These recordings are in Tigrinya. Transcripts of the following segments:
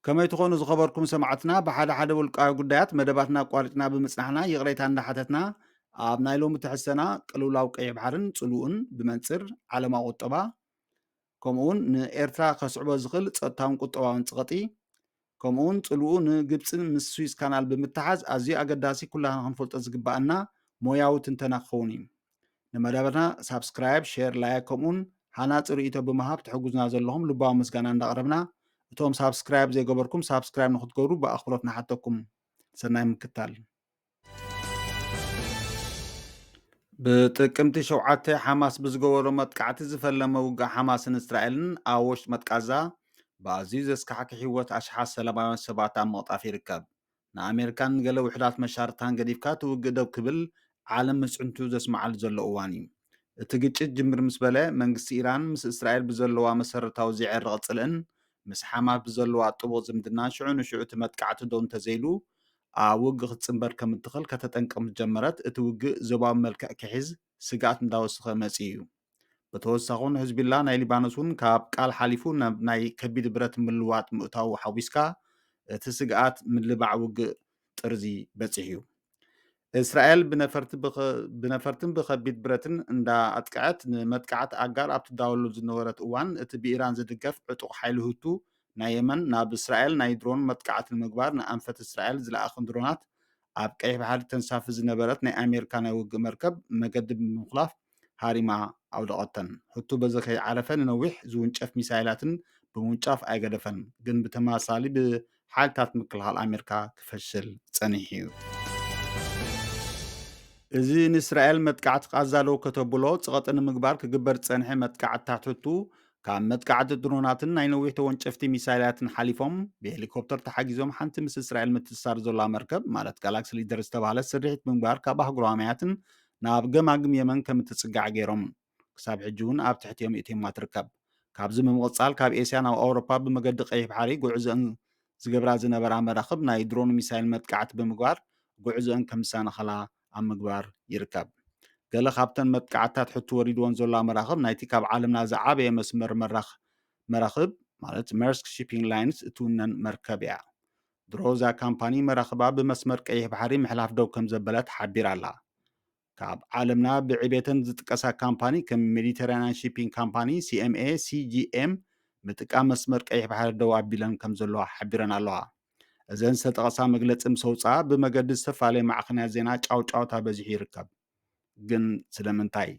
ከመይ ትኾኑ ዝኸበርኩም ሰማዕትና? ብሓደ ሓደ ውልቃዊ ጉዳያት መደባትና ኣቋሪጽና ብምጽናሕና ይቕሬታ እንዳሓተትና፣ ኣብ ናይ ሎሚ ትሕዝቶና ቅልውላው ቀይሕ ባሕርን ጽልኡን ብመንጽር ዓለማዊ ቁጠባ፣ ከምኡውን ንኤርትራ ከስዕቦ ዝኽእል ጸጥታውን ቁጠባውን ጸቕጢ፣ ከምኡውን ጽልኡ ንግብጽን ምስ ስዊዝ ካናል ብምትሓዝ ኣዝዩ ኣገዳሲ ኩላህና ክንፈልጦ ዝግባኣና ሞያዊ ትንተና ክኸውን እዩ። ንመደብና ሳብስክራይብ፣ ሼር፣ ላይክ ከምኡውን ሃናጺ ርእይቶ ብምሃብ ትሕግዙና ዘለኹም ልባዊ ምስጋና እንዳቕረብና፣ እቶም ሳብስክራይብ ዘይገበርኩም ሳብስክራይብ ንክትገብሩ ብኣኽብሮት ንሓተኩም። ሰናይ ምክታል። ብጥቅምቲ ሸውዓተ ሓማስ ብዝገበሮ መጥቃዕቲ ዝፈለመ ውግእ ሓማስን እስራኤልን ኣብ ወሽጢ መጥቃዛ ብኣዝዩ ዘስካሕክሕ ህይወት ኣሽሓት ሰላማውያን ሰባት ኣብ ምቕጣፍ ይርከብ። ንኣሜሪካን ገለ ውሕዳት መሻርክታን ገዲፍካ እቲ ውግእ ደው ክብል ዓለም ምጽንቱ ዘስምዓሉ ዘሎ እዋን እዩ። እቲ ግጭት ጅምር ምስ በለ መንግስቲ ኢራን ምስ እስራኤል ብዘለዋ መሰረታዊ ዘይዕርቕ ጽልእን ምስ ሓማስ ብዘለዋ ጥቡቕ ዝምድና ሽዑ ንሽዑ እቲ መጥቃዕቲ ደው እንተዘይሉ ኣብ ውግእ ክትጽንበር ከም እትኽእል ከተጠንቅቕ ምስ ጀመረት እቲ ውግእ ዞባዊ መልክዕ ክሕዝ ስግኣት እንዳወሰኸ መጺኡ እዩ። ብተወሳኺ እውን ህዝቢላ ናይ ሊባኖስ እውን ካብ ቃል ሓሊፉ ናብ ናይ ከቢድ ብረት ምልዋጥ ምእታዉ ሓዊስካ እቲ ስግኣት ምልባዕ ውግእ ጥርዚ በጺሑ እዩ። እስራኤል ብነፈርቲ ብኸ- ብነፈርትን ብከቢድ ብረትን እንዳ ኣጥቅዐት ንመጥቃዕት ኣጋር ኣብ ትዳወሉ ዝነበረት እዋን እቲ ብኢራን ዝድገፍ ዕጡቕ ሓይሊ ሁቱ ናይ የመን ናብ እስራኤል ናይ ድሮን መጥቃዕቲ ንምግባር ንኣንፈት እስራኤል ዝለኣኸን ድሮናት ኣብ ቀይሕ ባሕሪ ተንሳፍፍ ዝነበረት ናይ ኣሜሪካ ናይ ውግእ መርከብ መገዲ ብምኹላፍ ሃሪማ ኣውደቐተን። ህቱ በዚ ከይዓረፈ ንነዊሕ ዝውንጨፍ ሚሳይላትን ብምውንጫፍ ኣይገደፈን፣ ግን ብተመሳሳሊ ብሓይልታት ምክልኻል ኣሜሪካ ክፈሽል ጸኒሑ እዩ። እዚ ንእስራኤል መጥቃዕቲ ቃዛ ደው ከተብሎ ጸቕጢ ንምግባር ክግበር ዝጸንሐ መጥቃዕትታት ህቱ ካብ መጥቃዕቲ ድሮናትን ናይ ነዊሕ ተወንጨፍቲ ሚሳይላትን ሓሊፎም ብሄሊኮፕተር ተሓጊዞም ሓንቲ ምስ እስራኤል ምትእስሳር ዘላ መርከብ ማለት ጋላክሲ ሊደር ዝተባህለት ስርሒት ብምግባር ካብ ኣህጉራዊ ማያትን ናብ ገማግም የመን ከም እትጽጋዕ ገይሮም። ክሳብ ሕጂ እውን ኣብ ትሕቲ እቲኦማ ትርከብ። ካብዚ ብምቕጻል ካብ ኤስያ ናብ ኣውሮፓ ብመገዲ ቀይሕ ባሕሪ ጉዕዞአን ዝገብራ ዝነበራ መራኽብ ናይ ድሮን ሚሳይል መጥቃዕቲ ብምግባር ጉዕዞአን ከም ዝሰናኸላ ኣብ ምግባር ይርከብ። ገለ ካብተን መጥቃዕትታት ሕቶ ወሪድወን ዘሎ መራኽብ ናይቲ ካብ ዓለምና ዝዓበየ መስመር መራኽ- መራኽብ ማለት መርስክ ሺፒንግ ላይንስ እትውነን መርከብ እያ። ድሮ እዛ ካምፓኒ መራኽባ ብመስመር ቀይሕ ባሕሪ ምሕላፍ ደው ከም ዘበለት ሓቢራ ኣላ። ካብ ዓለምና ብዕቤተን ዝጥቀሳ ካምፓኒ ከም ሜዲተራንያን ሺፒንግ ካምፓኒ፣ ሲ ኤም ኤ፣ ሲ ጂ ኤም፣ ምጥቃም መስመር ቀይሕ ባሕሪ ደው ኣቢለን ከም ዘለዋ ሓቢረን ኣለዋ። እዘን ዝተጠቐሳ መግለጺ ምስ ኣውፅኣ ብመገዲ ዝተፈላለየ ማዕኸናት ዜና ጫውጫውታ በዚሑ ይርከብ። ግን ስለምንታይ?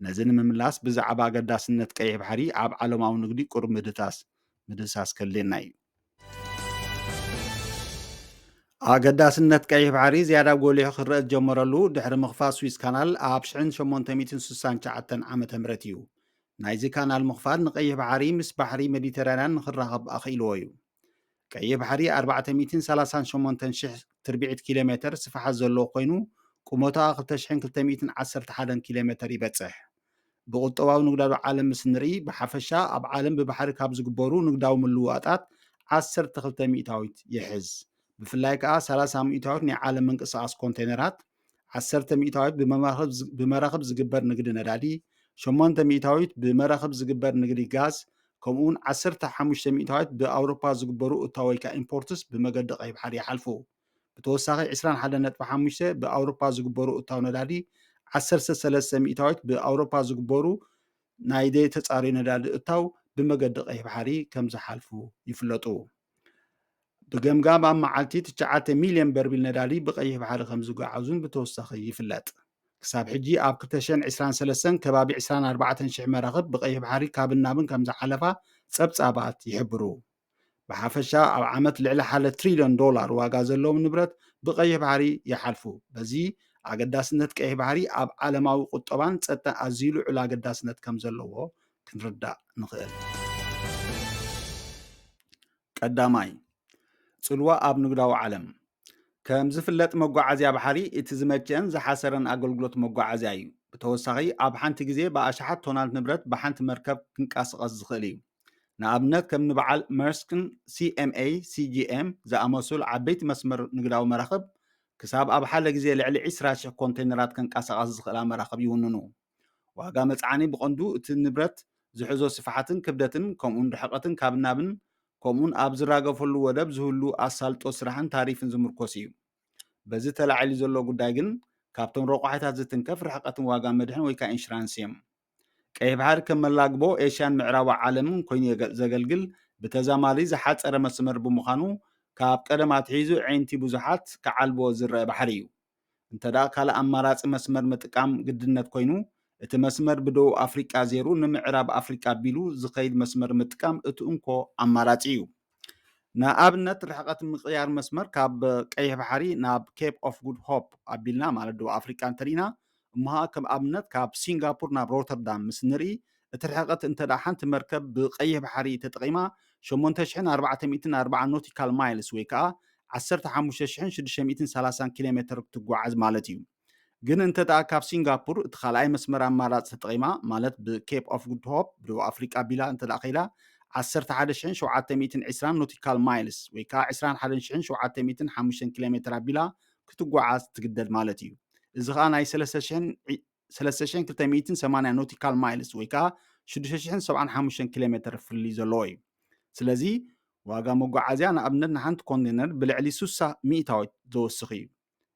ነዚ ንምምላስ ብዛዕባ ኣገዳስነት ቀይሕ ባሕሪ ኣብ ዓለማዊ ንግዲ ቁሩብ ምድሳስ ምድሳስ ከድልየና እዩ። ኣገዳስነት ቀይሕ ባሕሪ ዝያዳ ጎሊሑ ክረአ ዝጀመረሉ ድሕሪ ምኽፋት ስዊዝ ካናል ኣብ ሽሕን ሸሞንተ ሚእትን ስሳን ትሽዓተን ዓመተ ምህረት እዩ። ናይዚ ካናል ምኽፋት ንቀይሕ ባሕሪ ምስ ባሕሪ ሜዲተራንያን ንክራኸብ ኣኽኢልዎ እዩ። ቀይሕ ባሕሪ ኣርባዕተ ሚእትን ሰላሳን ሸሞንተን ሽሕ ትርብዒት ኪሎ ሜተር ስፍሓት ዘለዎ ኮይኑ ቁመቱ ክልተ ሽሕን ክልተ ሚእትን ዓሰርተ ሓደን ኪሎ ሜተር ይበጽሕ። ብቁጠባዊ ንግዳዊ ዓለም ምስ ንርኢ ብሓፈሻ ኣብ ዓለም ብባሕሪ ካብ ዝግበሩ ንግዳዊ ምልውዋጣት ዓሰርተ ክልተ ሚእታዊት ይሕዝ። ብፍላይ ከኣ ሰላሳ ሚእታዊት ናይ ዓለም ምንቅስቓስ ኮንቴነራት፣ ዓሰርተ ሚእታዊት ብመራኽብ ዝ- ብመራኽብ ዝግበር ንግዲ ነዳዲ፣ ሸሞንተ ሚእታዊት ብመራኽብ ዝግበር ንግዲ ጋዝ፣ ከምኡውን ዓሰርተ ሓሙሽተ ሚእታዊት ብኣውሮፓ ዝግበሩ እታወ ወይ ከዓ ኢምፖርትስ ብመገዲ ቀይሕ ባሕሪ ይሓልፉ። ብተወሳኺ ዕስራን ሓደን ነጥቢ ሓሙሽተ ብኣውሮፓ ዝግበሩ እታው ነዳዲ፣ ዓሰርተ ሰለስተ ሚእታዊት ብኣውሮፓ ዝግበሩ ናይ ዘይተጻረዩ ነዳዲ እታው ብመገዲ ቀይሕ ባሕሪ ከም ዝሓልፉ ይፍለጡ። ብገምጋም ኣብ መዓልቲ ትሽዓተ ሚልዮን በርሚል ነዳዲ ብቀይሕ ባሕሪ ከም ዝጓዓዙን ብተወሳኺ ይፍለጥ። ክሳብ ሕጂ ኣብ ክልተ ሽሕን ዕስራን ሰለስተን ከባቢ ዕስራን ኣርባዕተን ሽሕ መራኽብ ብቀይሕ ባሕሪ ካብን ናብን ከም ዝሓለፋ ጸብጻባት ይሕብሩ። ብሓፈሻ ኣብ ዓመት ልዕሊ ሓደ ትሪልዮን ዶላር ዋጋ ዘለዎም ንብረት ብቀይሕ ባሕሪ ይሓልፉ። በዚ ኣገዳስነት ቀይሕ ባሕሪ ኣብ ዓለማዊ ቁጠባን ጸጥታን ኣዝዩ ልዑል ኣገዳስነት ከም ዘለዎ ክንርዳእ ንኽእል። ቀዳማይ፣ ጽልዋ ኣብ ንግዳዊ ዓለም። ከም ዝፍለጥ መጓዓዝያ ባሕሪ እቲ ዝመቸአን ዝሓሰረን ኣገልግሎት መጓዓዝያ እዩ። ብተወሳኺ ኣብ ሓንቲ ግዜ ብኣሽሓት ቶናት ንብረት ብሓንቲ መርከብ ክንቀሳቐስ ዝኽእል እዩ። ንኣብነት ከም ንበዓል መርስክን ሲ ኤም ኤ፣ ሲ ጂ ኤም ዝኣመሰሉ ዓበይቲ መስመር ንግዳዊ መራኽብ ክሳብ ኣብ ሓደ ግዜ ልዕሊ ዕስራ ሽሕ ኮንቴነራት ከንቀሳቐስ ዝኽእላ መራኽብ ይውንኑ። ዋጋ መጽዓኒ ብቐንዱ እቲ ንብረት ዝሕዞ ስፍሓትን ክብደትን ከምኡውን ርሕቐትን ካብ ናብን ከምኡውን ኣብ ዝራገፈሉ ወደብ ዝህሉ ኣሳልጦ ስራሕን ታሪፍን ዝምርኮስ እዩ። በዚ ተላዒሉ ዘሎ ጉዳይ ግን ካብቶም ረቋሒታት ዝትንከፍ ርሕቀትን ዋጋ መድሕን ወይ ከዓ ኢንሹራንስ እዮም። ቀይሕ ባሕሪ ከም መላግቦ ኤሽያን ምዕራባዊ ዓለምን ኮይኑ የገ- ዘገልግል ብተዛማዲ ዝሓፀረ መስመር ብምዃኑ ካብ ቀደም ኣትሒዙ ዕንቲ ብዙሓት ክዓልቦ ዝረአ ባሕሪ እዩ። እንተ ደኣ ካልእ ኣማራፂ መስመር ምጥቃም ግድነት ኮይኑ እቲ መስመር ብደቡብ ኣፍሪቃ ዜሩ ንምዕራብ ኣፍሪቃ ኣቢሉ ዝኸይድ መስመር ምጥቃም እቲ እንኮ ኣማራፂ እዩ። ንኣብነት ርሕቀት ምቕያር መስመር ካብ ቀይሕ ባሕሪ ናብ ኬፕ ኦፍ ጉድ ሆፕ ኣቢልና ማለት ደቡብ ኣፍሪቃ እንተሪኢና እሞ ከም ኣብነት ካብ ሲንጋፖር ናብ ሮተርዳም ምስ ንርኢ እቲ ርሕቀት እንተ ደኣ ሓንቲ መርከብ ብቀይሕ ባሕሪ ተጠቒማ ሸሞንተ ሽሕን ኣርባዕተ ሚእትን ኣርባዓ ኖቲካል ማይልስ ወይ ከዓ ዓሰርተ ሓሙሽተ ሽሕን ሽዱሽተ ሚእትን ሰላሳን ኪሎ ሜትር ክትጓዓዝ ማለት እዩ። ግን እንተ ደኣ ካብ ሲንጋፖር እቲ ካልኣይ መስመር ኣማራፂ ተጠቒማ ማለት ብኬፕ ኦፍ ጉድ ሆፕ ብደቡብ ኣፍሪቃ ኣቢላ እንተ ደኣ ከይዳ ዓሰርተ ሓደ ሽሕን ሸውዓተ ሚእትን ዕስራን ኖቲካል ማይልስ ወይ ከዓ ዕስራን ሓደን ሽሕን ሸውዓተ ሚእትን ሓሙሽተን ኪሎ ሜትር ኣቢላ ክትጓዓዝ ትግደድ ማለት እዩ። እዚ ከዓ ናይ ሰለስተ ሽሕን ሰለስተ ሽሕን ክልተ ሚእትን ሰማንያ ኖቲካል ማይልስ ወይ ከዓ ሽዱሽተ ሽሕን ሰብዓን ሓሙሽተን ኪሎ ሜትር ፍልልይ ዘለዎ እዩ። ስለዚ ዋጋ መጓዓዝያ ንኣብነት ንሓንቲ ኮንቴነር ብልዕሊ ስሳ ሚእታዊት ዘወስኽ እዩ።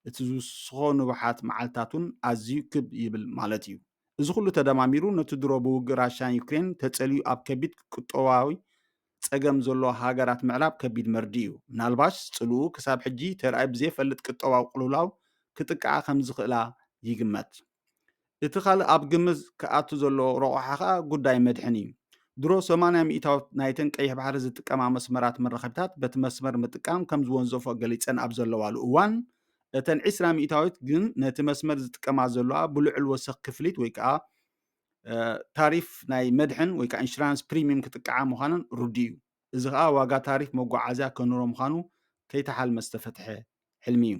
እቲ ዝውስኾ ንብሓት መዓልታት እውን ኣዝዩ ክብ ይብል ማለት እዩ። እዚ ኩሉ ተደማሚሩ ነቲ ድሮ ብውግእ ራሻን ዩክሬን ተጸልዩ ኣብ ከቢድ ቁጠባዊ ጸገም ዘሎ ሃገራት ምዕራብ ከቢድ መርድእ እዩ። ምናልባሽ ጽልኡ ክሳብ ሕጂ ተራእዩ ብዘይፈልጥ ቁጠባዊ ቅልውላው ክጥቅዓ ከም ዝኽእላ ይግመት። እቲ ካልእ ኣብ ግምት ክኣቱ ዘሎ ረቑሓ ከኣ ጉዳይ መድሕን እዩ። ድሮ ሰማንያ ሚእታዊት ናይተን ቀይሕ ባሕሪ ዝጥቀማ መስመራት መራኸቢታት በቲ መስመር ምጥቃም ከም ዝወንዘፎ ገሊጸን ኣብ ዘለዋሉ እዋን፣ እተን ዕስራ ሚእታዊት ግን ነቲ መስመር ዝጥቀማ ዘለዋ ብልዑል ወሰኽ ክፍሊት ወይ ከኣ ታሪፍ ናይ መድሕን ወይ ከዓ ኢንሹራንስ ፕሪሚየም ክጥቅዓ ምዃነን ርዱእ እዩ። እዚ ከዓ ዋጋ ታሪፍ መጓዓዝያ ከኑሮ ምዃኑ ከይተሓልመ ዝተፈትሐ ሕልሚ እዩ።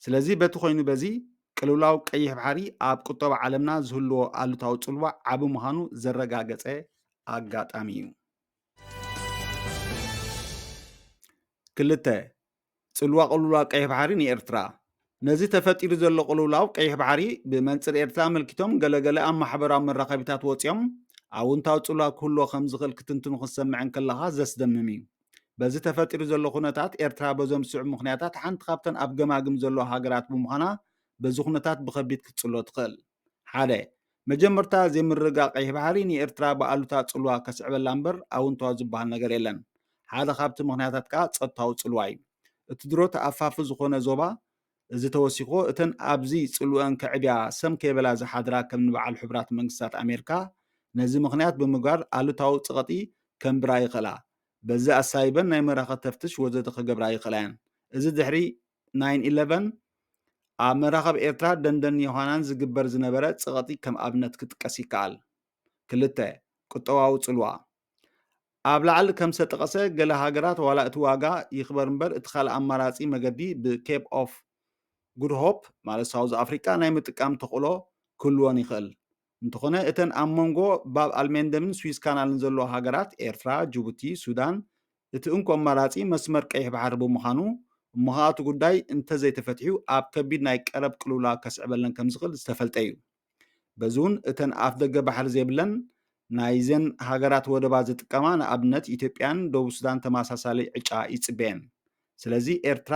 ስለዚ በቲ ኮይኑ በዚ ቅልውላው ቀይሕ ባሕሪ ኣብ ቁጠባ ዓለምና ዝህልዎ ኣሉታዊ ጽልዋ ዓቢ ምዃኑ ዘረጋገጸ ኣጋጣሚ እዩ። ክልተ፣ ጽልዋ ቅልውላው ቀይሕ ባሕሪ ንኤርትራ። ነዚ ተፈጢሩ ዘሎ ቅልውላው ቀይሕ ባሕሪ ብመንጽር ኤርትራ ኣመልኪቶም ገለገለ ኣብ ማሕበራዊ መራኸቢታት ወጺኦም ኣውንታዊ ጽልዋ ክህልዎ ከም ዝኽእል ክትንትኑ ክትሰምዕ እንከለኻ ዘስደምም እዩ። በዚ ተፈጢሩ ዘሎ ኩነታት ኤርትራ በዞም ዝስዕቡ ምኽንያታት ሓንቲ ካብተን ኣብ ገማግም ዘለዋ ሃገራት ብምዃና በዚ ኩነታት ብኸቢድ ክትጽሎ ትኽእል። ሓደ፣ መጀመርታ ዘይምርግጋእ ቀይሕ ባሕሪ ንኤርትራ ብኣሉታ ጽልዋ ከስዕበላ እምበር ኣውንታዊ ዝበሃል ነገር የለን። ሓደ ካብቲ ምኽንያታት ከኣ ጸጥታዊ ጽልዋ እዩ። እቲ ድሮ ተኣፋፊ ዝኾነ ዞባ እዚ ተወሲኽዎ እተን ኣብዚ ጽልወን ከዕብያ ሰም ከይበላ ዝሓድራ ከም ንበዓል ሕቡራት መንግስታት ኣሜሪካ ነዚ ምኽንያት ብምግባር ኣሉታዊ ጸቕጢ ከንብራ ይኽእላ። በዚ ኣሳይበን ናይ መራኸብ ተፍትሽ ወዘተ ክገብራ ይኽእላ እየን። እዚ ድሕሪ ናይን ኢለቨን ኣብ መራኸብ ኤርትራ ደንደን ዮሃናን ዝግበር ዝነበረ ጸቕጢ ከም ኣብነት ክጥቀስ ይከኣል። ክልተ፣ ቁጠባዊ ጽልዋ። ኣብ ላዕሊ ከም ዝተጠቐሰ ገለ ሃገራት ዋላ እቲ ዋጋ ይኽበር እምበር እቲ ካልእ ኣማራጺ መገዲ ብኬፕ ኦፍ ጉድ ሆፕ ማለት ሳውዝ ኣፍሪቃ ናይ ምጥቃም ተኽእሎ ክህልወን ይኽእል። እንተኾነ እተን ኣብ መንጎ ባብ ኣልሜንደምን ስዊዝ ካናልን ዘለዋ ሃገራት ኤርትራ፣ ጅቡቲ፣ ሱዳን እቲ እንኮ ኣማራጺ መስመር ቀይሕ ባሕሪ ብምዃኑ እሞ ኸኣ እቲ ጉዳይ እንተዘይተፈቲሑ ኣብ ከቢድ ናይ ቀረብ ቅልውላው ከስዕበለን ከም ዝኽእል ዝተፈልጠ እዩ። በዚ እውን እተን ኣፍ ደገ ባሕሪ ዘይብለን ናይዘን ሃገራት ወደባት ዝጥቀማ ንኣብነት ኢትዮጵያን ደቡብ ሱዳን ተመሳሳሊ ዕጫ ይጽበየን። ስለዚ ኤርትራ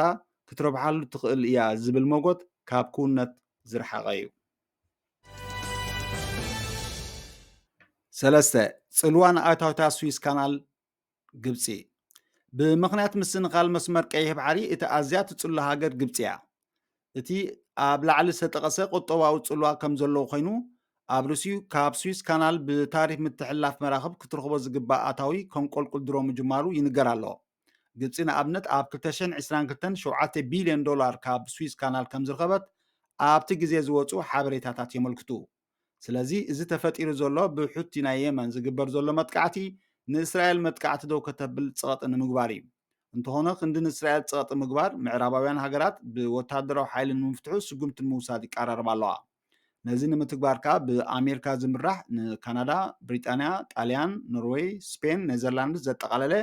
ክትረብሓሉ ትኽእል እያ ዝብል መጎት ካብ ክውነት ዝረሓቐ እዩ። ሰለስተ፣ ጽልዋ ንኣታዊታት ስዊዝ ካናል ግብጺ። ብምኽንያት ምስንኻል መስመር ቀይሕ ባሕሪ እቲ ኣዝያ ትጽሎ ሃገር ግብጺ እያ። እቲ ኣብ ላዕሊ ዝተጠቐሰ ቁጠባዊ ጽልዋ ከም ዘለዎ ኮይኑ ኣብ ርእሲኡ ካብ ስዊዝ ካናል ብታሪፍ ምትሕልላፍ መራኽብ ክትረኽቦ ዝግባእ ኣታዊ ከም ቆልቁል ድሮ ምጅማሩ ይንገር ኣሎ። ግብጺ ንኣብነት ኣብ ክልተ ሽሕን ዕስራን ክልተን ሸውዓተ ቢልዮን ዶላር ካብ ስዊዝ ካናል ከም ዝረኸበት ኣብቲ ግዜ ዝወጹ ሓበሬታታት የመልክቱ። ስለዚ እዚ ተፈጢሩ ዘሎ ብሑቲ ናይ የመን ዝግበር ዘሎ መጥቃዕቲ ንእስራኤል መጥቃዕቲ ደው ከተብል ጸቕጢ ንምግባር እዩ። እንተኾነ ክንዲ ንእስራኤል ጸቕጢ ምግባር ምዕራባውያን ሃገራት ብወታደራዊ ሓይሊ ንምፍትሑ ስጉምቲ ንምውሳድ ይቀራረባ ኣለዋ። ነዚ ንምትግባር ከኣ ብኣሜሪካ ዝምራሕ ንካናዳ፣ ብሪጣንያ፣ ጣልያን፣ ኖርወይ፣ ስፔን፣ ኔዘርላንድስ ዘጠቓለለ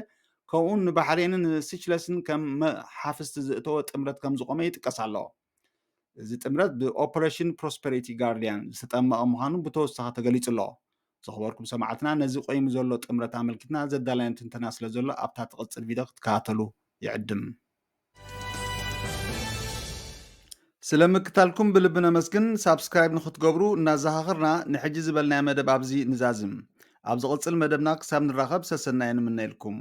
ከምኡውን ንባሕሬንን ንሲችለስን ከም መሓፍስቲ ዝእተወ ጥምረት ከም ዝቖመ ይጥቀስ ኣሎ። እዚ ጥምረት ብኦፐሬሽን ፕሮስፐሪቲ ጋርዲያን ዝተጠመቐ ምዃኑ ብተወሳኺ ተገሊጹ ኣሎ። ዝኸበርኩም ሰማዕትና፣ ነዚ ቆይሙ ዘሎ ጥምረት ኣመልኪትና ዘዳለናዮ ትንተና ስለ ዘሎ ኣብታ ትቕጽል ቪድዮ ክትከታተሉ ይዕድም። ስለ ምክታልኩም ብልቢ ነመስግን። ሳብስክራይብ ንክትገብሩ እናዘኻኸርና፣ ንሕጂ ዝበልናዮ መደብ ኣብዚ ንዛዝም። ኣብ ዝቕጽል መደብና ክሳብ ንራኸብ ሰሰናየ ንምነየልኩም።